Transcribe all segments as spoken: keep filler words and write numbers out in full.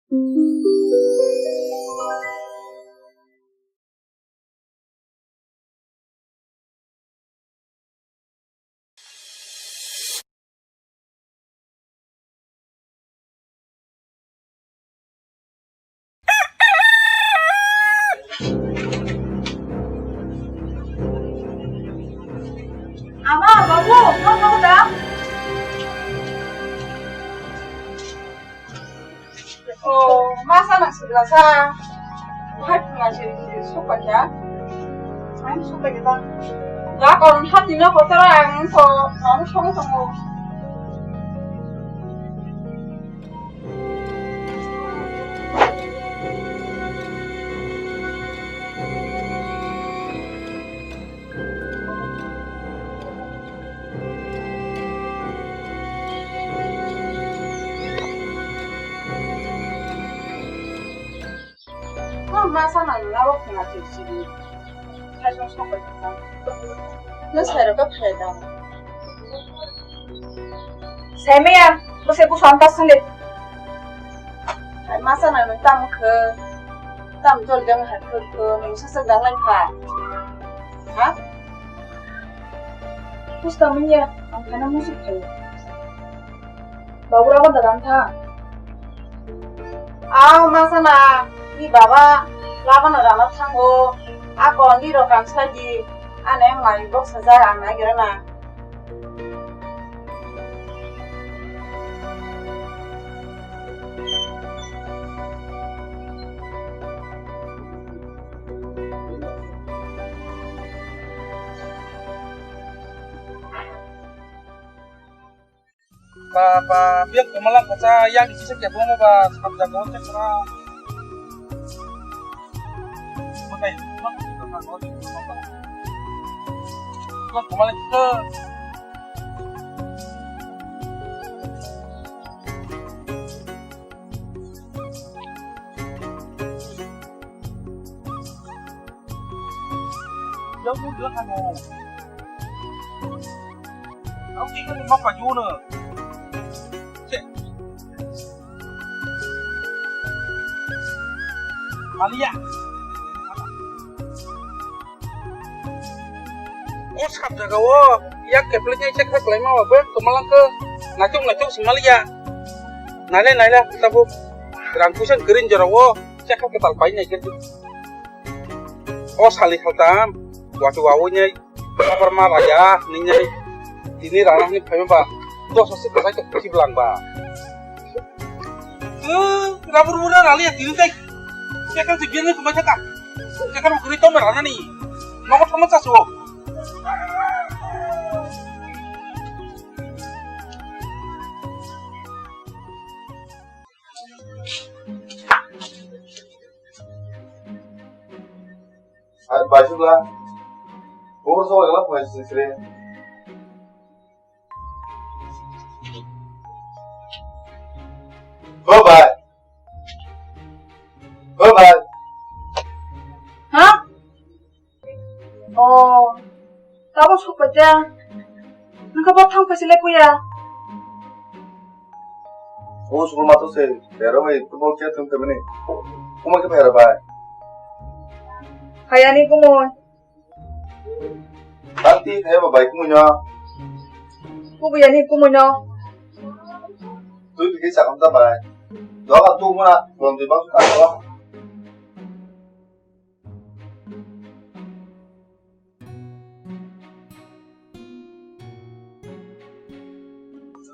Ama, babu, phone ko da. Oh, masa na sila sa. Hai, phunga siri siri supa kya? Hai, supa kita. Ga koron hati no kotora ang so, ang so so. Nang ma sana nang abo khna chik chik ni. Khai song song bai khna. Nang sai ro ka phai da. Sai me ya, bo se bu son ta sung de. Hai ma sana nang tam khe. Tam jol jang hai khe khe, nang sa sa dang lai pha. Ha? Pusta manya, ang khana musuk khayo. Babu rama da dang tha. Aw, masana, ni baba, labano rana thango. A kondi ro kan sai di. Ane mai bok sajak ang nai gira na. Ba, ba, biang kemalang kacha, yang isi se kebong ba, sabja ko se kera. Makai, mak, mak, mak, mak, mak, mak, mak, mak, mak, mak, mak, Yang mu dia kan mau. Aku tinggal di mapa juna. Cek. Malia. O sab jaga o yak keplek nyai chekha kwlaima ba bwk tomalangkhe naitok naitok se maliya. Naile naile tabuk rang puisa green jora o chekha kwtal pai nai khe. O sali khaltam wati wawi nyai kabar ma raya ni nyai tini rana ni phaima ba dos se kwsai to khiblang ba. Rabur bura rali ya tini tai. Chekha se gini kumai thaka. Chekha ro gini to me rana ni. Nogo thama chasu. Ar bajula. Bor so wala pun sisre. Bye bye. Bye bye. Ha? Oh, tabo sokphaikha. Nokha bo thang phaisile kuya. O sukul mato se, bero bai football khe thung khe mani. Kuma khe phai bai. Hayani kumui. Tanti hai ba bai kumui no. Kubu yani kumui no. Tui bigi sakam ta bai. Doga tu muna, ron di bang ta.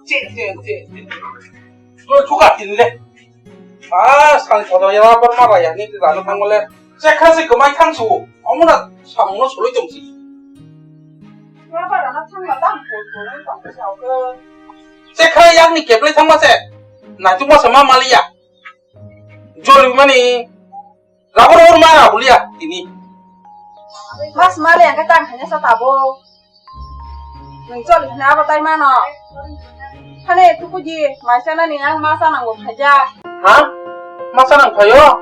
Che, che, che, che. Lo chuka tin le. Ah, sang thodo ya, bar mara ya, ni rano thang le. Che kha se kemai thang su. Omo na samung no soloi tong si. Che kha yang ni keple thang ma se. Na tu ma sama maliya. Jori mani. Rabor or ma rabulia tini. Mas male ang katang hanya sa tabo. Nung chol hina abo tai mano. Hane tukuji maisa nani ang masa nang bo phaja. Ha? Masa nang phayo?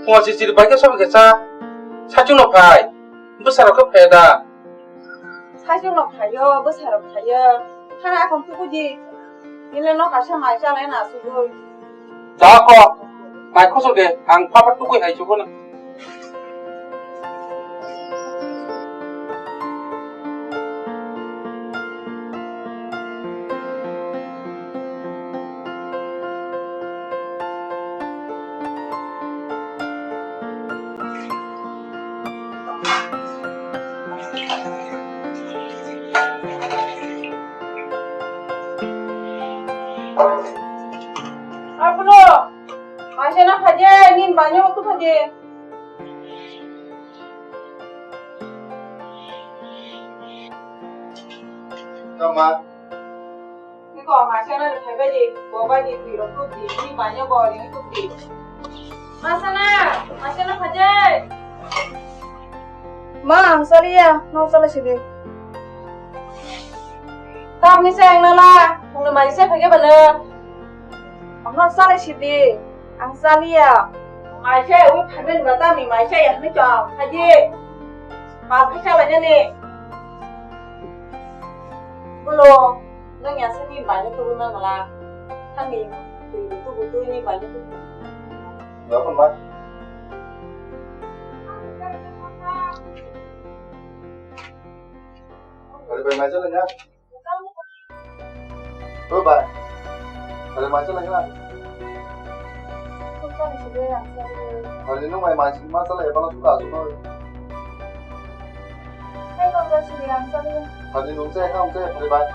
Phunga si chiri bai khe sobi khe cha. Sachung no phai. Bwsarok khe phai da. Sachung no phayo, bwsarok phayo. Hane akhon tukuji. Nile no kaisa maisa lai na sugui. Chako, mai khosok de, ang papa tukui hai chugo na. Apulo, maisana phaje, nin banyo tu phaje. Tama. Niko, maisana le phaibai di, bobai di, twi rok tuk di, nin banyo bo ring tuk di. Masana, masana phaje. Ma, ang saliya, no sala sidi. Tamni se ang nala, ang mai se phage bana. Ang no sala sidi, ang saliya. Mai se u phaben bata ni mai se ya ni chong, phaje. Ma phaja bana ni. Bulo, nang ya se ni mai ni tu na mala. Kami, tu tu tu ni mai ni tu. Welcome back. Bye bye, mai se ya. Bye bye. Bye bye, mai se ya. Hari nung mai mai ma chala ya bana suka suka. Hari nung saya kamu saya bye bye.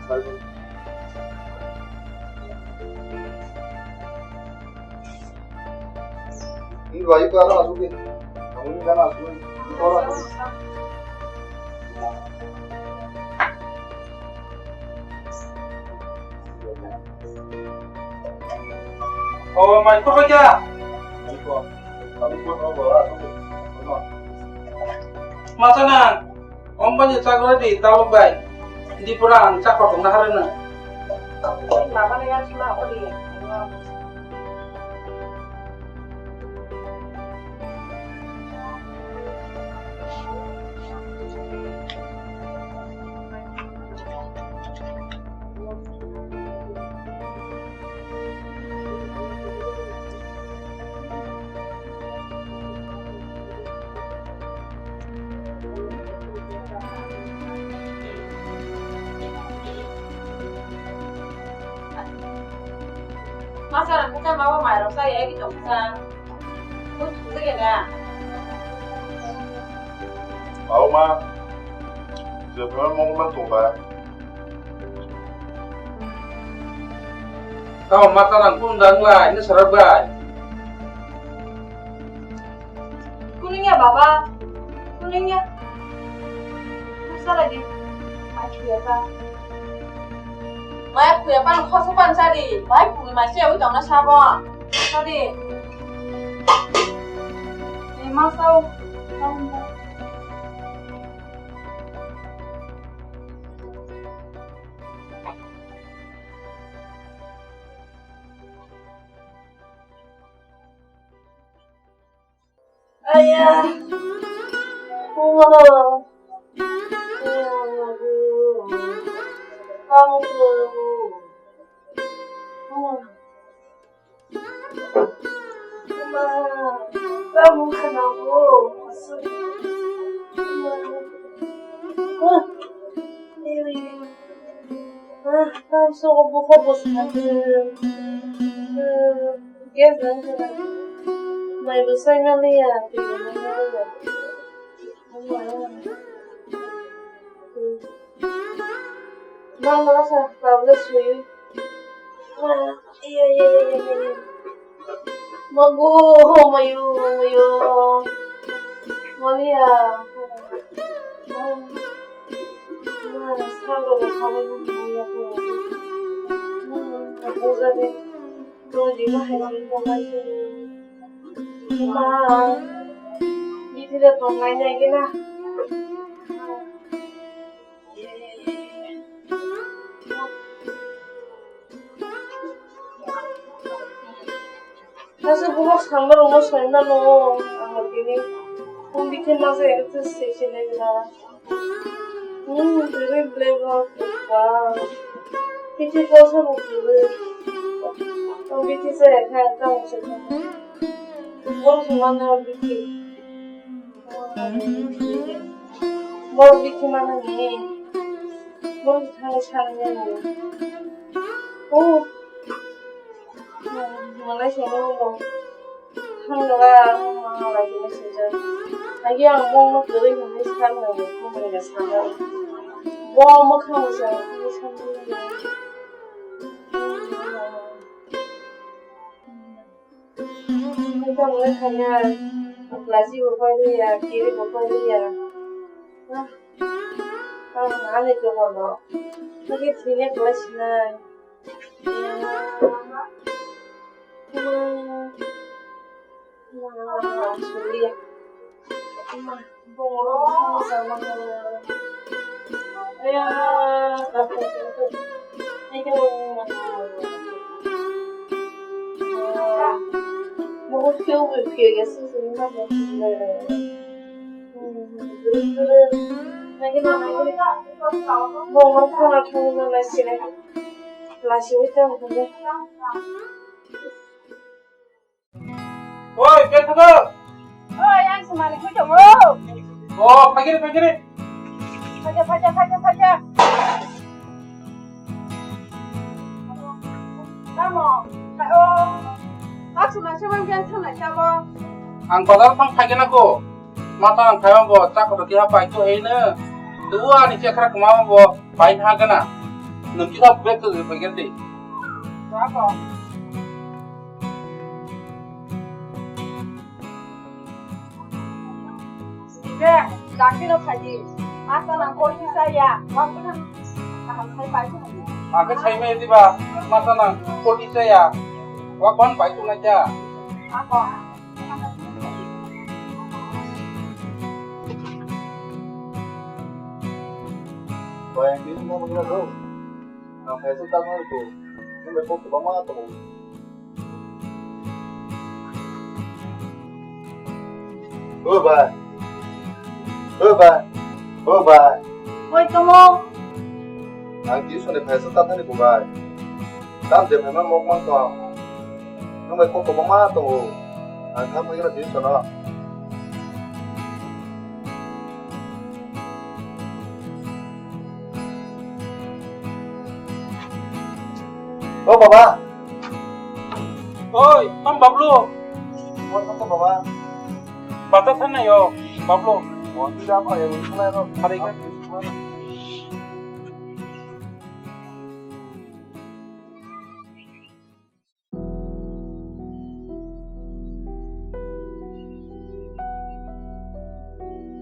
Bye bye. Ini bayu ko aro asuk de. Kamu ini kan asuk. Ini ko aro asuk. Oh, mai ko kya? Ini ko. Kamu ko aro asuk de. Masa na? Ombani chagra di taluk bai. Di pura ang chakor tongna harana. Mama na yan sima odi. Masa rang kisa mabo mairok sa ya gitu kisa. Kau sudah ya dah. Mau ma, jepang mau ma tuh ba. Tamo mata nang kun dang lai, ini serak bai. Kuning ya baba, kuning ya. Masa lagi, aku ya kan. Mai aku ya kan, kau sopan sari, baik aku masih aku jangan sabon, sari. Ini masau, kamu. Ayah. Kamu. Ma, kamu kenapa? Ah, kamu sok buka bos aja. Yes, dan kena. Mai besai melihat. Mama rasa tablet suyu. Ah, iya, iya, iya, iya, iya. Mago, mayo, mayo. Malia. Ah, ah, sago, sago, malia ko. Ah, aku jadi. Tong di ma hai ma. Ma. Di tira tong nai nai gina. Nasa buhok sangma rong mo soi ma no. Ang tini. Kung di khe ma se ek se se ne gina. Hmm, very black. Wow. Bithi kosa bo kwrwi. Tong bithi chaya kha, tamo se kha. Boro se mano bithi. Boro bithi mano ni. Boro se thangwi sanani. Oh. Malai se mano. Thangla, malai se mano. Agi ang bongno kwrwi hwnwi sanani, bongno sanani. Bo mwkhang se hwnwi sanani. Tamo kanya, lachi bo pariya, kiri bo pariya. Ah, ah, ani to hono. Lagi sini kelas nine. Ah, ah, suliya. Bongorok sama. Aya, kapu, kapu. Ayo. Bongorok keu keu ya susu ni mana. Bongorok kona thangwi mana sini. Lasi wi tang. Oi, ke thangkha? Oi, ang se manwi khui tongo. O, phaikhe de, phaikhe de. Phaikhe, phaikhe, phaikhe, phaikhe. Tamo, hai o. Ang se manwi se manwi thang nai sabo. Ang bazar thang phaikhe na ko. Mata ang phaiba bo chakro keha pai to hei na. Tubu ani chekra kma bo pai ha gana. Nung kita bek to pai gati. Wako. Be, dakti no phaji. Mata nang kol kisa ya. Wako na. Aham sai pai to. Ake sai me diba. Mata nang kol kisa ya. Wako pai to na ja. Ako. Bai, ang tini mo nungna do. Ang phaisa ta nang ko. Nung bai kok ba ma to. O bai. O bai. O bai. Oi, tomo. Ang tini soni phaisa ta thani ko bai. Tam je phaima mok mang tong. Nwng bai kok kwbangma tongo. Ang kha phai gana tini sono. O baba. Oi, tam Bablu. O tam baba. Bata thanai o, Bablu. O tida phai o, thanai ro. Phari kha.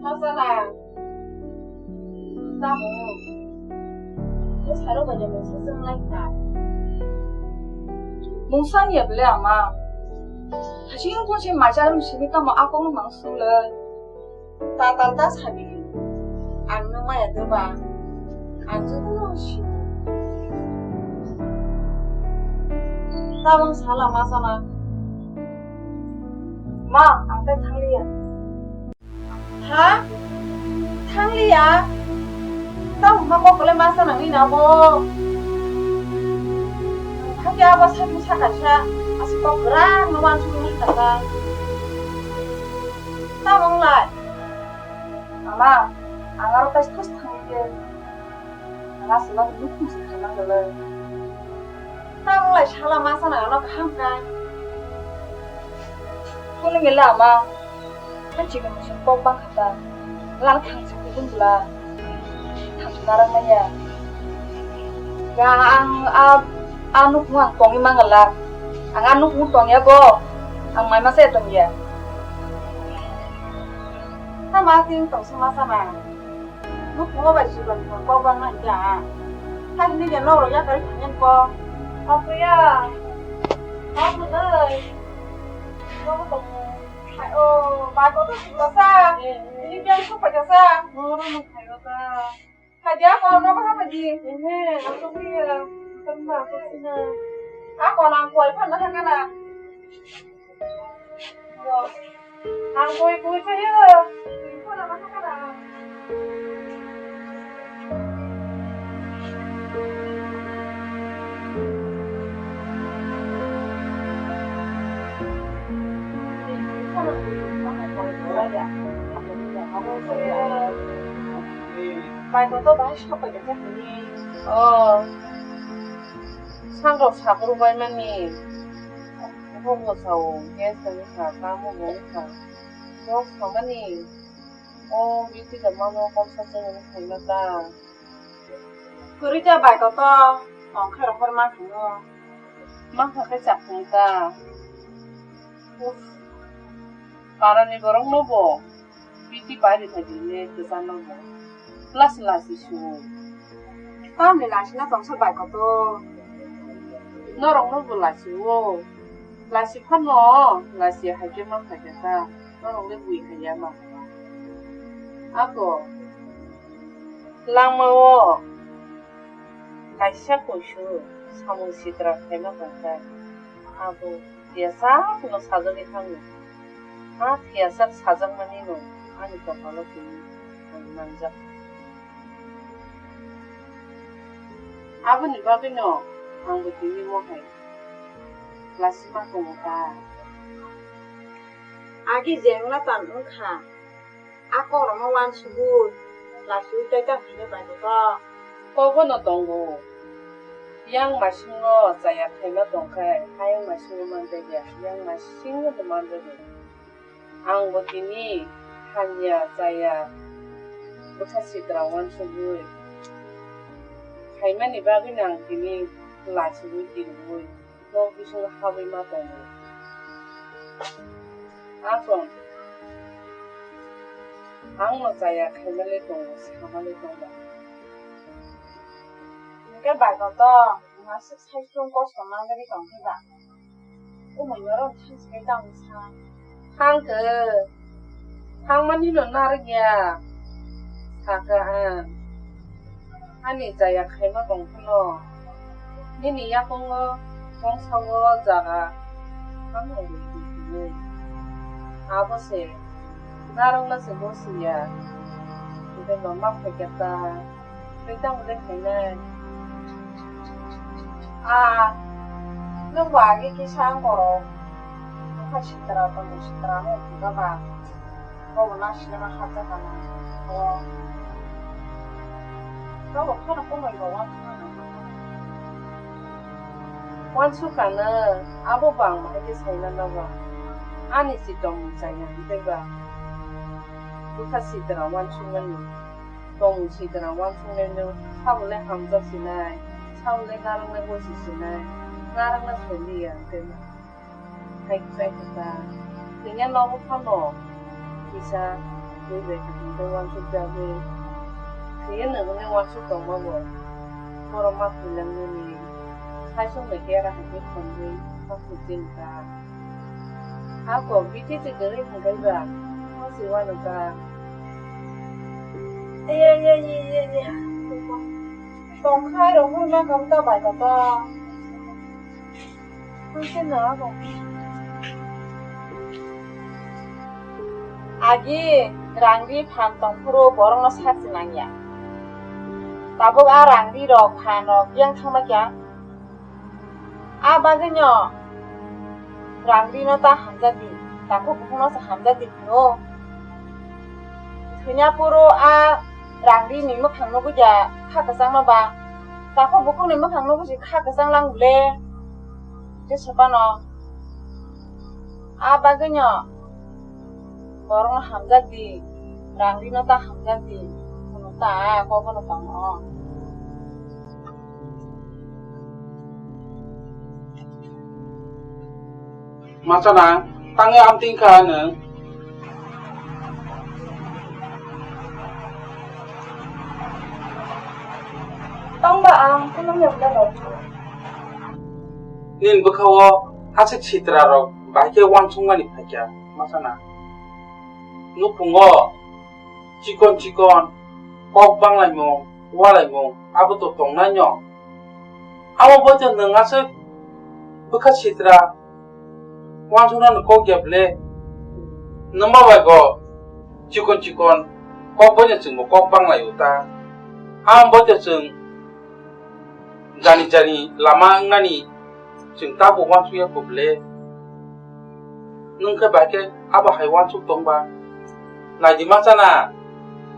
Masala. Tamo. Bwsarok bai mungsa chwng lai kha. Mungsa wngya bwle ama. Hasing wngkhe se macha wng simi tamo a kokno mang sung lai. Tatal ta sabi, ang no maya doba, ang jotono si. Tabang sala ma sana. Ma, ang tai thangliya. Ha? Thangliya? Tamo ma kok le ma sana ni na bo. Hakhe abo sakni saka sa, aswk kok kwrak no wansukmani kaka. Tamo wng lai? Mama, ang aro kaisa thus thangwi khe, ang aswk nukhung se khaimang kwlwi. Tamo wng lai sala ma sana ano kham kha. Phone wng la ama, thanchi khe muchung kok bang kha ta. Lang thangchi kubun bwla. Thangchi narang manya. Ya ang a, a nukhung ang tongwi mangala. Ang a nukhung tongya bo. Ang mai masa tongya. Tamo ting tong sima sana. Nukhungo bai sugar thang kok bang nang kya. Thang ni je noro ya kari thang ko. Apa ya? Apa dai? Ko ko. Hai o, bai ko to sugar sa. Ini biar ko paja sa. Noro no khai ko ta. Hadia ko no ko haji. Ehe, aku pia. Tamba aku sina. Ako nang koi phan na kana. Yo. Ang koi koi sa yo. Ko na kana. Bai kotor bahai sok bai khe hwnwi. Oh. Sangrok sakruk bai mani. Hokbo sao, gas wngkha, tamo bo wngkha. Nok samani. O, biti da mano kok sa chengni khaima ta. Kwrwi ta bai kotor, tong khe rohor ma thangno. Ma kha khe chak thang ta. Uff. Parani borok no bo. Biti pai rwkha di le kwchangma bo. Lasi lasi su. Tamni lasi na tongsa bai kotor. Norok no bo lasi o. Lasi phano lasi hai khe ma phai kha ta. Norok le bui hai ya ma. Ako. Langma o. Kaisa kuisu samung sitra khaima tongkha. Abo thiyasa no sajagwi thango. A thiyasa sajakmani no ani kopalo twi ang nangjak. Aboni bagwi no ang bo tini mohai lasima tongo ta. Agi jengla tan wngkha. A kokrokno uansugwi, lachiui tei ta khaina bagwi kok. Kokbo no tongo. Yang masingo chaya khaima tongkhe, ayang masingo manjak ya, yang masingo bo manjak ya. Ang bo tini hamya chaya bwkha sitra uansugwi khaimani bagwino ang tini lachiui kirigwi. Nok bisingo habwi ma tongo. Aswk ang no chaya khaimale tongo, samale tongo. Hwnkhe bai kotor, naswk saichung kosto manjagwi tongkhe ba? Umui norok thangsi bai tamo sa. Thangkhe, thangmani no narwkya, sakha ang. Ani chaya khaima tong phano, nini yakungo tongsago jaga ano rwdi hinwi. Abo se narwkna se gosiya, tei no ma phaikha ta. Tei tamo de khainai? A, nwng bo age kisa ang borok bwkha sitra tongmung sitra no uphikha ba? Bobo na sinima hapjak kha na. O. Bobo kheno komoi bo uansukna nang kha. Uansukha no, abo bo ang bahai khe saina nogo. Ani si tongmung chaya hwnkhe ba bwkha sitra uansukmani. Tongmung sitra uansuknaino, sabole hamjak sinai, sabole narwknai gosi sinai, narwkna soi liya hwnkhe ma. Hai khe kha ta, tini nogo phano kisa twi bai kha hwnkhe uansukjagwi. Thwiwi nungwi uansuk tongma bo, borok ma thwilangnani, saichung bai kera hai khe khonwi ma thwi chini ta. Ako, biti se kwrwi hwnkhe ba, mo se uanukha. Ye, ye, ye, ye, ye. Tongkhai rok hwnma kha ta bai kotor. Hwnkhe no ako. Agi rangri phan tongphuru borokno sak se nangya. Tabuk a rangri rok phan rok yang thangma kya. A bagwino rangri no ta hamjak di, takhuk bukhuk no se hamjak di phano. Thwina phuru a rangri ni mwkhang nugwi ja kha kwchang no ba, takhuk bukhuk ni mwkhang nugwi se kha kwchang lang bole. Je sepano a bagwino borokno hamjak di, rangri no ta hamjak di, phano ta kok bono tong o. Machana, tangwi amtwi wngkha nwng. Tongba ang, phano miyok da rok. Nini bwkha-o aswk sitra rok bahai khe uansukmani phaikha, machana. Nukhungo chikon chikon kok banglaimung, ualaimung abo to tongnai no. Abo boito nwng aswk bwkha sitra uansuknani kok ya ble? Nwma bai bo chikon chikon kok boino chwngbo kok banglaio ta. Abo boito chwng jani jani lama wngnani chwng tabuk uansukya kho ble? Nwng khe bai khe abo hai uansuk tongba? Naidi machana,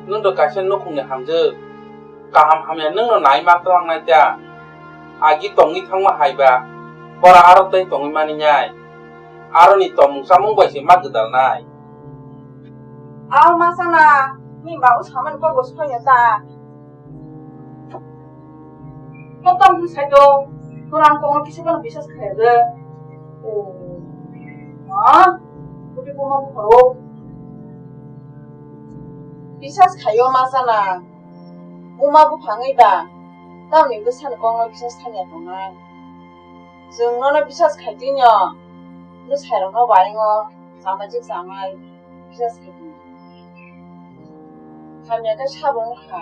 nwng do kaisa nukhungni hamjwk. Kaham hamya nwngno nai ma twlangnai ta. Agi tongwi thangma hai ba, bora aro tei tongwi mani nai. Aroni tongmung chamung bai se ma gwdalnai. Ao ma sana, ni ba o samani kok bo soi ya ta. Kotom hwn sai do, toran kok kisa bono bisas khai le. O, ma, kuti buma bukha o. Bisas khaio ma sana. Buma buphangwi ba, tamni bwsani kokno bisas thangya tongnai. Chwng nono bisas khai twi no, bwsai rokno bai wngo, samajik samai bisas khai twi. Hamya khe sabo wngkha,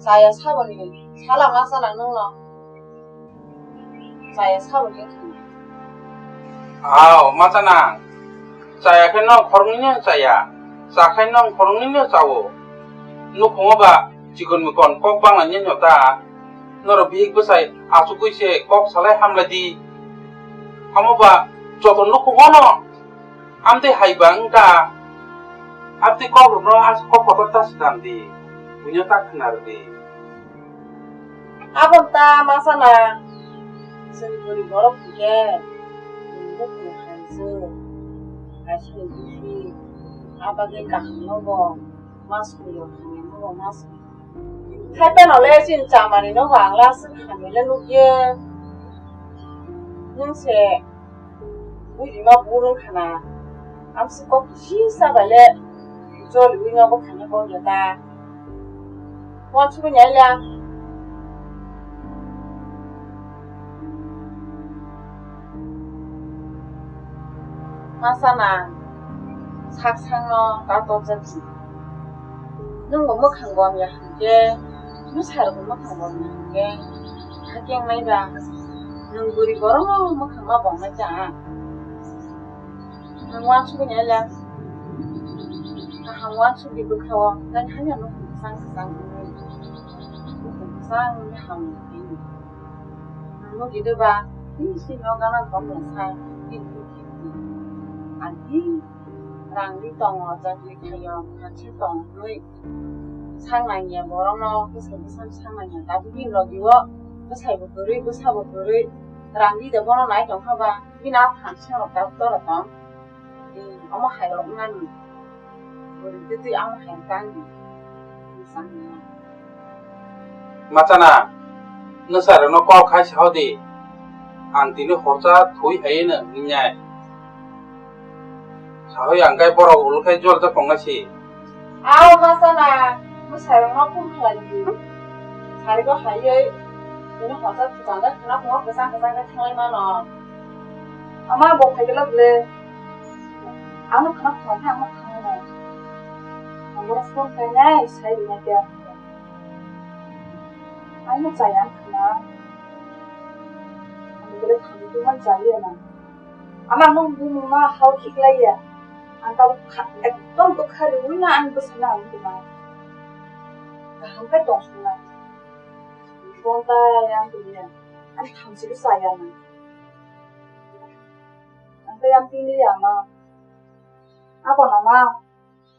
chaya saboni sala ma sana nwngno. Chaya sabo ni thani. Ao, ma chana. Chaya khe nong khoroknwi no chaya. Cha khe nong khoroknwi no chao. Nukhungo ba chikon mikon kok bangla ni no ta. Norok bihik bwsai achugwi se kok salai hamlai di. Omo ba joto nukhungo no. Amtwi hai ba wng ta. Amtwi kok rokno as kok kotor ta swnam di. Buino ta khna rw di. Aboni ta ma sana, chwng bwrwi borok hwnkhe, chwng bwkhwrang hai se, kaisa ni bisi, a bagwi kaham no bo ma songwi rw hamya no bo ma songwi. Hai phano le chini chamani no bo ang last hamya le nukya, nwng se, Buini ma burung khana. Amsi kok kisi sabai le. Joli ui ma bo khani kok ya ta. Wan sukuni aila. Masana. Sak sangno ta tok jak si. Nwng bo mwkhang gom ya hwnkhe, bwsarok bo mwkhang gom ya hwnkhe, hakhe wngnai ba, nwng bwrwi borok no mwkhang ma bong nai ta. Nwng uansukgwi nai le, kaham uansukgwi bwkha-o, nani hai no nukhung kwchang kwchang wngwi, nukhung kwchang wngwi hamya khaini. Nwng nukgwi de ba, bisi no gana gom ya sa, bini bwkha. Ani rang ri tongo, chakri khaio, khachi tong hwnwi. Sangnai ya borokno, bwsai bwsano sangnai ya, tabuk bini logi o bwsai bo kwrwi, bwsa bo kwrwi, rang di de bono nai tong kha ba, bini a phan seng rok tabuk tora tong, omo hai rok wngmani, kwrwi twi twi amo hai rok tang di, bwsang ya. Machana, nwsai rokno kok khai sa di, ang tini horsa thwi hai no hwnwi nai. Sahoi ang kai borok ulo khai jor jak tongnai si. Ao ma sana, mwsai rokno phone khlai di. Sari bo haiwi, bini hosa thwkang da khna phungo kwchang kwchang khe thanglai mano. Ama bo phai gelo ble. Ano khna phungo khe ano thanglai mano. Ang bono phone khlainai, sai rinai khe. Ano chaya khna. Ang bole thangwi man chaliya na. Ama nwng bumung ma hao khiklaiya. Ang tabuk kha-, ekdom bwkha riwi no ang bwsano ang tuma. Kaham khe tong sung nai. Phone ta yang tuniya. Ang thamchi bwsa ya na. Ang ta yang tini ya ma. Abo na ma.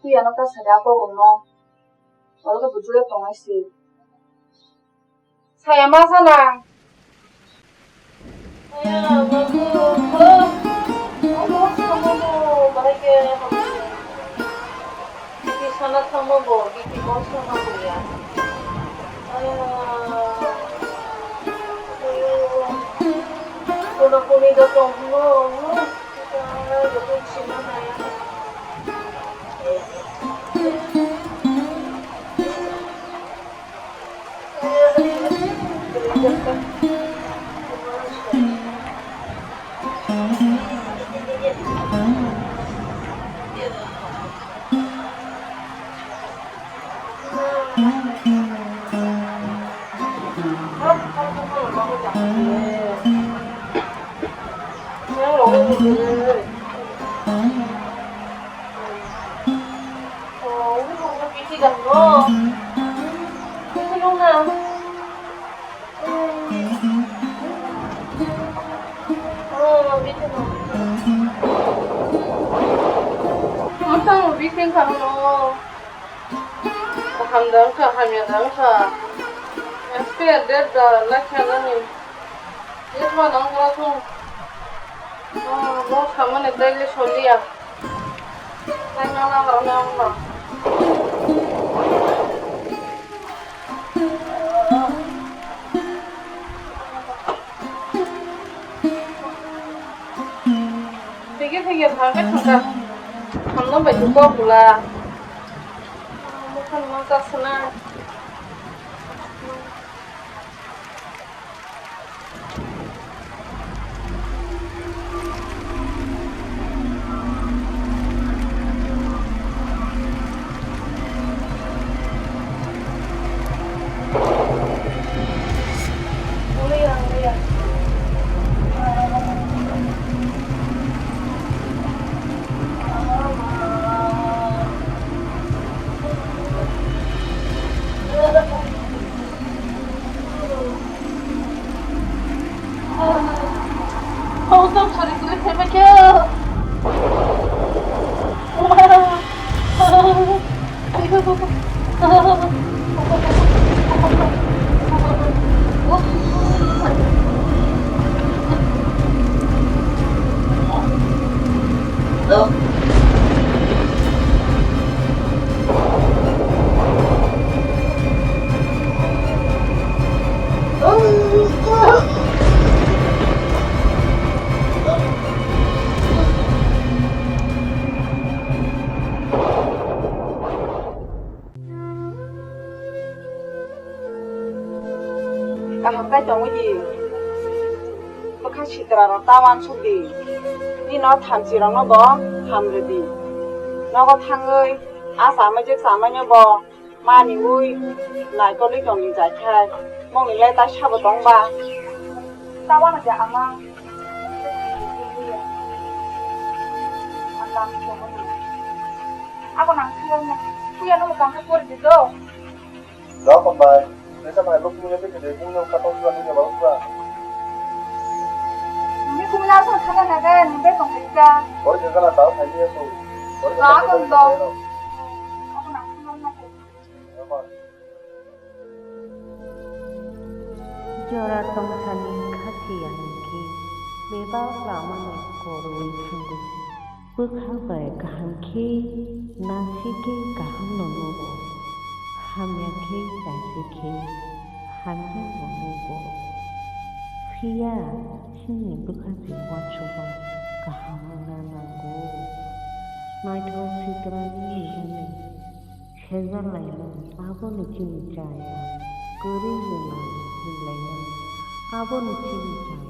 Tui ano ta sada ko no. Oro to bujule tongnai si. Saya ma sana. Aya, babu, ko. Omo, omo, omo, bahai ke, omo. Biti sana thangma bo, biti kong sana bo ya. Aya. Ayo. Kono koni da tong mo, mo. Aya, joto sima na ya. Hamda wngkha, hamya da wngkha. Expire date da lakha nani. Yes, ma nang gra thung. Oh, bo samani daily soliya. Nang nang nang nang nang. Tigi tigi thangke thangka. Hamno bai tu kok bula. Mukhan ma kasana. Kaham khe tongwi di. Bwkha sitra rok ta uansuk di. Nini o thamchi rok no bo hamrw di. Nogo thangwi a chamai je chamai no bo mani ui naikolwi tongwi jai khai. Mongni lai ta sabo tong ba. Ta uanw de ama. Ang kami ko. Ako nang siyang na. Kuya no tang ka por di do. Welcome bai. Nesa mai lok punya pe kede punya kata punya punya baru pura. Ni kumla sa khala na ga ni be kong ka. Bor ke kala tao thai ni so. Bor ke kala tao. Ako nang siyang na. Welcome. Jora tongthani kha phiya hinkhe bebak lamano kwrwi thango. Bwkha bai kaham khe nasikhe kahamno nugo, hamya khe nasikhe hamyano nugo. Phiya chini bwkha se uansukma kaham wngna nango. Naithok sitrani hwnwi Sejak lainani, abono chini chaya. Kwrwi rwnani hinlainani, abono chini chaya.